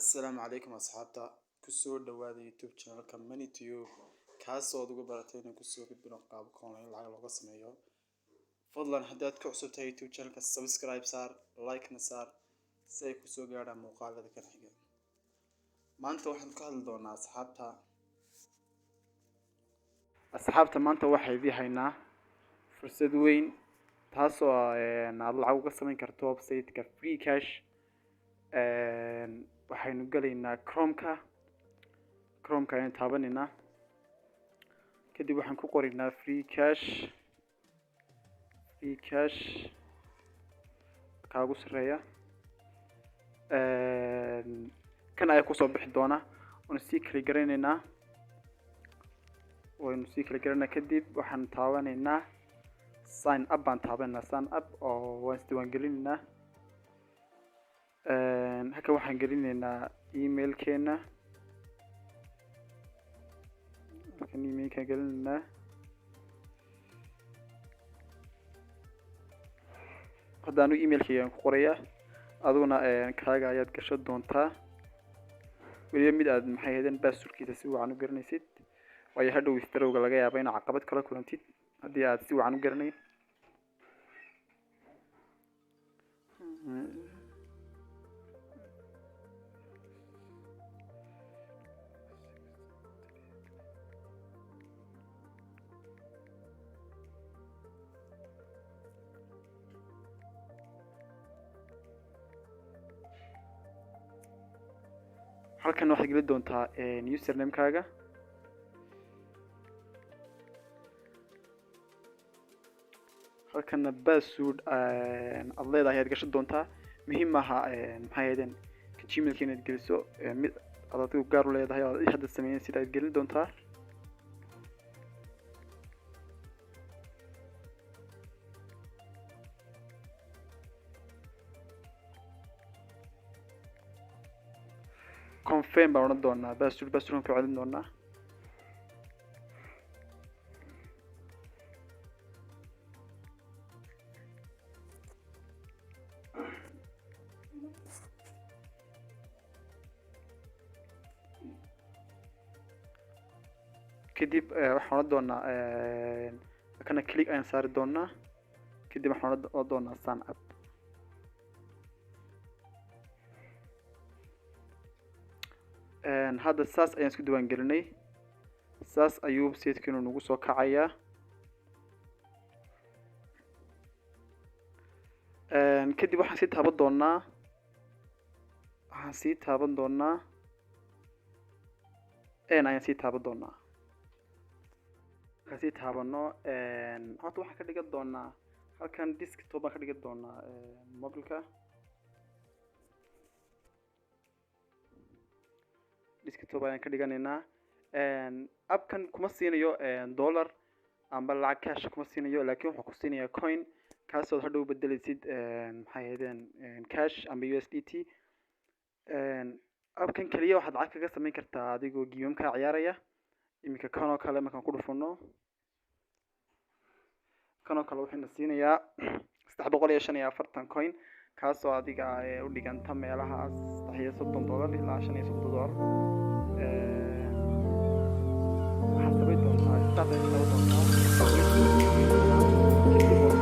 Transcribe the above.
Assalaamu calaykum asxaabta, kusoo dhawaada YouTube channelka Money Tube, kaasoo aad uga baratay inaan kusoo gudbino qaabka online lacag looga sameeyo. Fadlan haddaad ku cusub tahay YouTube channelka, subscribe saar, like na saar si ay kusoo gaadhaan muuqaalada kan xiga. Maanta waxaan ka hadli doonaa asxaabta. Maanta waxaa idii haynaa fursad weyn, taasoo aad lacag uga samayn karto website-ka Free Cash. Waxaynu galaynaa Chromeka. Chromeka ayaan taabanaynaa, kadib waxaan ku qoraynaa Free Cash. Free Cash kaa ugu sarreeya kan ayaa kusoo bixi doona. Waanu sii kala garanaynaa, waynu sii kala garanaynaa. Kadib waxaan taabanaynaa sign up baan taabanaynaa, sign up oo waan isdiiwaan gelinaynaa. Halkan waxaan gelinaynaa emailkeena. Halkan emailkaan gelinaynaa. Hadda anigu emailkaygaan ku qorayaa, adiguna kaaga ayaad gashan doontaa, weliba mid aad maxay ahaydeen passwordkiisa si wacan u garanaysid, waayo hadhow withdrawga laga yaaba inaad caqabad kala kulantid haddii aad si wacan u garanayn. Halkan waxaad geli doontaa username-kaaga. Halkana password aad leedahay ayaad gashan doontaa. Muhiim maaha maxay ahaydeen ka Gmailka inaad geliso, mid aad adigu gaar u leedahay oo aad hadda sameeyeen sida aad gelin doontaa. Confirm baan odhan doonaa password, passwordkan ku celin doonaa. Kadib waxaan odhan doonaa kana click ayaan saari doonaa. Kadib waxaan odhan doonaa sign up. Hadda saas ayaan isku diiwaan gelinay, saas ayuu website-kiinu nagu soo kacayaa. Kadib waxaan sii taaban doonaa n ayaan sii taaban doonaa. Markaan sii taabano, horta waxaan ka dhigan doonaa halkan desktop baan ka dhigan doonaa mobilka. Desktop ayaan ka dhiganaynaa. Appkan kuma siinayo dollar amba lacag cash kuma siinayo, laakiin wuxuu ku siinayaa coin, kaasood hadhow bedelaysid maxay ahaydeen cash amba USDT. Appkan keliya waxaad lacag kaga samayn kartaa adigoo game-ka ciyaaraya. Iminka kan oo kale markaan ku dhufano, kan oo kale wuxuuna siinayaa 345 coin, kaasoo adiga u dhiganta meelahaas $33 ilaa $35. Waxaad samayn doontaa start ayaad taaban doontaa. Kadib